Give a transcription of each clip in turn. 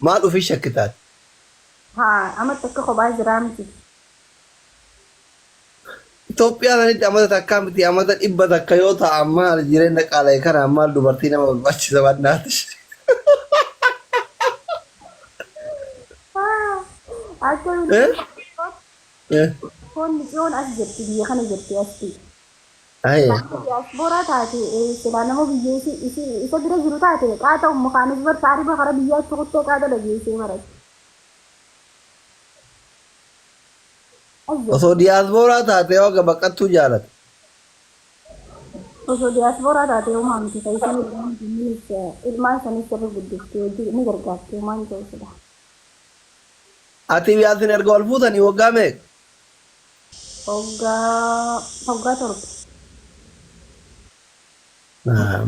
Maal ofii shakkitaati? Haa amma takka kophaa jiraa miti. Itoophiyaa sanitti amata takkaa miti amata 100 yoo ta'an maal jireenya qaala'e kanaan maal dubartii nama barbaachisa bannaati. Akka Eh? Eh? foon micoon as jirti, biyya kana jirti asti. Aye. Diaspora taate, silaa nama biyya isa bira jiru taate qaata ummu kaanis bar taariba kara biyyaatti kuttee qaata dhageessee barate. As jirti. Osoo diyaasbooraa taate yoo aga baqattuu jaalate. Osoo diaspora taate homaa miti, kan isaan ilmaan sanis sirri guddifti, hojii ni gargaarti, homaan jiru sila. Ati Yaasin erga wal fuutanii waggaa meeqa? Waggaa 7.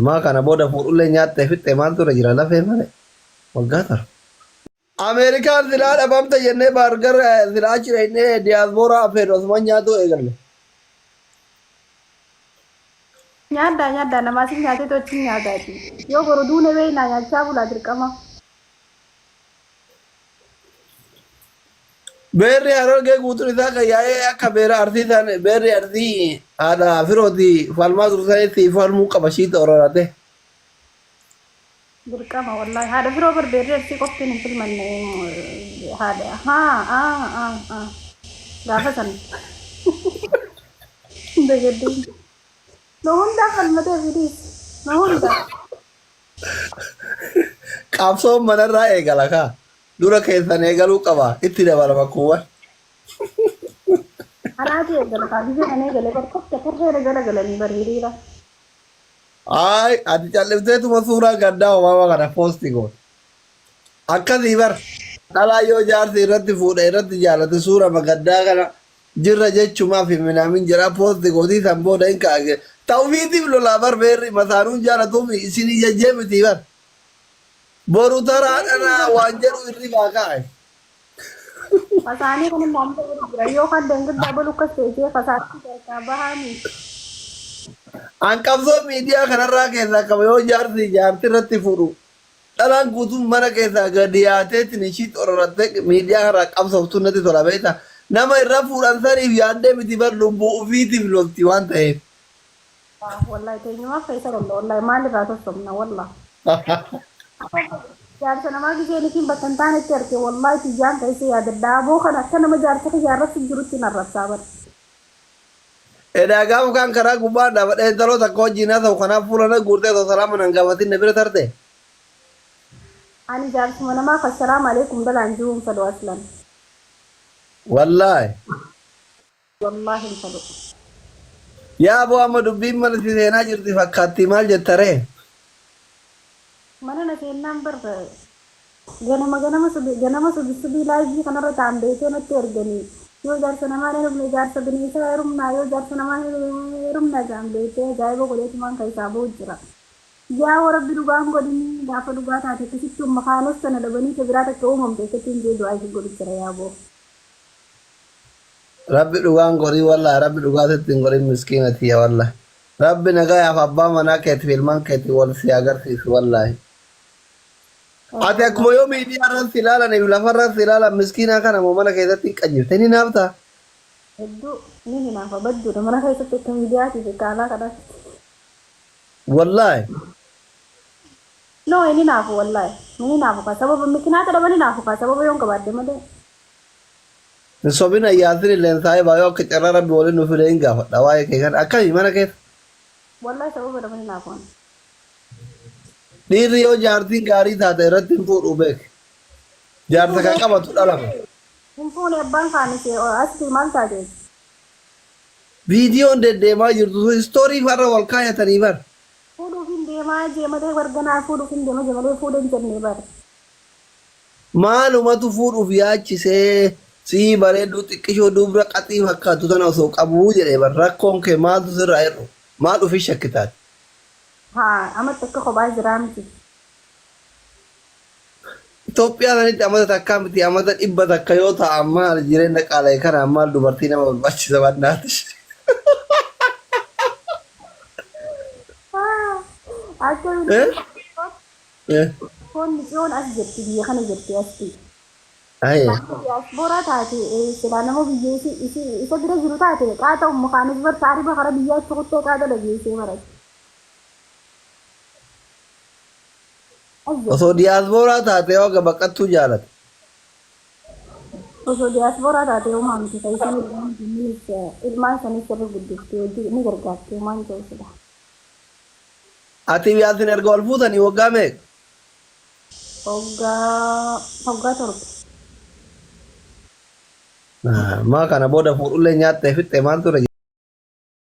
Maa kana booda fuudhullee nyaattee fixxee maaltu irra jira lafee malee waggaa 7. Ameerikaan silaa dhabamte jennee baargar silaa achi dhaqnee diyaasbooraa affeerre osuman nyaatuu eegalle. Nyaadhaa nyaadhaa, namaa sin nyaatee tochiin nyaataati. Yoo boru duune beeknaa, nyaachaa bulaa dirqama. Beerri Harargee guutuun isaa kan yaa'ee akka beera Arsii san beerri Arsii haadha firooti falmaa tursanitti falmuu qaba shiita ororate. Dirqama wallahi. Haadha firoo bar beerri Arsii qoftiin hin filmanne, haadha haa aa aa aa gaafa san dagaddiin nu hundaa falmatee fidis nu hundaa. Qabsoon manarraa eegala kaa. Dura keessan eegaluu qaba. Itti dabalama kuuwwan. Anaatu eegala kaa, biyya kan eegale bar tokko tarreera jala galanii bar hiriira. Ayi, ati callifteetuma suuraa gaddaa Obaamaa kana poosti goote. Akkasii bar. Dhalaa yoo jaarsi irratti fuudhe irratti jaalate suura gaddaa kana jirra jechumaaf minaamin jedhaa poosti gootii, san booda hin kaa'e. Ta'ufiitiif lolaa bar, beerri masaanuun jaalatuuf isin ijajjee miti bar. Boru taraa dhanaa waan jedhu irribaa kaa'e. Fasaanii kun immoo amma godhu jira. Yoo kan dangiddaa balu akkas ta'e fasaanii harkaa bahaanii. An qabsoo miidiyaa kanarraa keessaa qaba, yoo jaarsi jaarti irratti fuudhu dhalaan guutuun mana keessaa gadi yaateetiin ishii xororattee miidiyaa kanarraa qabsooftu natti tola, beektaa. Nama irra fuudhan saniif yaaddee miti bar, lubbuu ofiitiif lolti waan ta'eef. Wallahi teenyumaaf keessa lolla, wallahi maalirraa sossobna wallahi. Jaarsa namaa giseen isiin bakka hin taanetti arge, wallahi tiyyaan keessa yaadadha. Aboo kana akka nama jaarsa kiyya arrabsu jirutti hin arrabsaa bar. Edaa gaafa kaan karaa gubbaa dhaabadhee intaloo takka wajjin haasa'u kanaaf fuula na guurtee osoo salaama nan gaafatin na bira tarte. Ani jaarsuma namaa kan salaamu alaikum dalaan jiru hin fedhu aslan. Wallaahi. Wallaahi hin fedhu. Yaa aboo, amma dubbiin mana si seenaa jirti fakkaattii, maal jetta ree? Mana na seennaan bar ganama ganama subi ganama subi subii live kanarra ta'an beekee natti erganii, yoo jaarsa namaa hin heerumne jaarsa bineensaa heerumnaa, yoo jaarsa namaa hin heerumnaa jaan beektee, ajaa'iba godheetumaan keessaa ba'u jira. Yaa rabbi dhugaan godhini, gaafa dhugaa taate akkasitti umma kaanos tana dhabanii ta biraa takka uumamte akkasitti hin jee du'aa isin godhu jira yaa boo. Rabbi dhugaan godhin, wallahi rabbi dhugaa sitti hin godhin, miskiina tiyya, wallahi. Rabbi nagayaaf abbaa manaa keetiif ilmaan keetii wal si agarsiisu, wallahi. Ati akkuma yoo miidiyaa irratti ilaalaniif lafarra si ilaalan miskiinaa kana moo mana keessatti hin qanyifte ni naafta. Hedduu ni hinaafa, badduudha mana keessatti akka miidiyaatiif akka alaa kanaatti. Wallahi. No, hin hinaafu, wallahi. Hin hinaafu kaa, sababa mikinaata dhaban hinaafu kaa, sababa yoon qabaadde malee. Hin sobina, Yaasin illeen saahibaa, yoo akka carraa rabbi waliin nu fide hin gaafadha waa'ee kee kana akkami mana keessa. Wallahi sababa dhaban hinaafu ani. Dhiirri yoo jaartiin gaarii taate irratti hin fuudhu beek. Jaarsa kan qabatu dhalame. Hin fuune, abbaan kaanis asii maal taate? Viidiyoon deddeemaa jirtu sun istoorii farra wal kaayatanii bar. Fuudhuuf hin deemaa jee malee, warganaa fuudhuuf hin deema jee malee fuudhe hin jenne bar. Maalumatu fuudhuuf yaachisee, sii bareedduu xiqqishoo dubra qaxii fakkaattu tana osoo qabuu jedhee bar, rakkoon kee maaltu sirraa hir'u, maal ofii shakkitaati. Haa amatti akka kophaa jiraa miti. Itoophiyaa sanitti amata takkaa miti amata 100 yoo ta'an maal jireenya qaala'e kanaan maal dubartii nama barbaachisa bannaati. Akka Eh? Eh? Rakkoon miciyoon as jirti biyya kana jirti asti. Aye. Diyaasbooraa taate silaa nama biyya isa bira jiru taate qaata ummu kaanis bar taariba kara biyyaa achi kuttee qaata dhageessee barate. As jirti. Osoo diyaasbooraa taate yoo aga baqattuu jaalate. Osoo diyaasbooraa taate homaa miti kan isaan ilmaan sanniis ilmaan sanis irra guddifti hojii ni gargaarti homaan ta'u sila. Ati yaasin erga wal fuutanii waggaa meeqa? Waggaa 7. Maa kana booda fuudhullee nyaattee fixxe maal ture?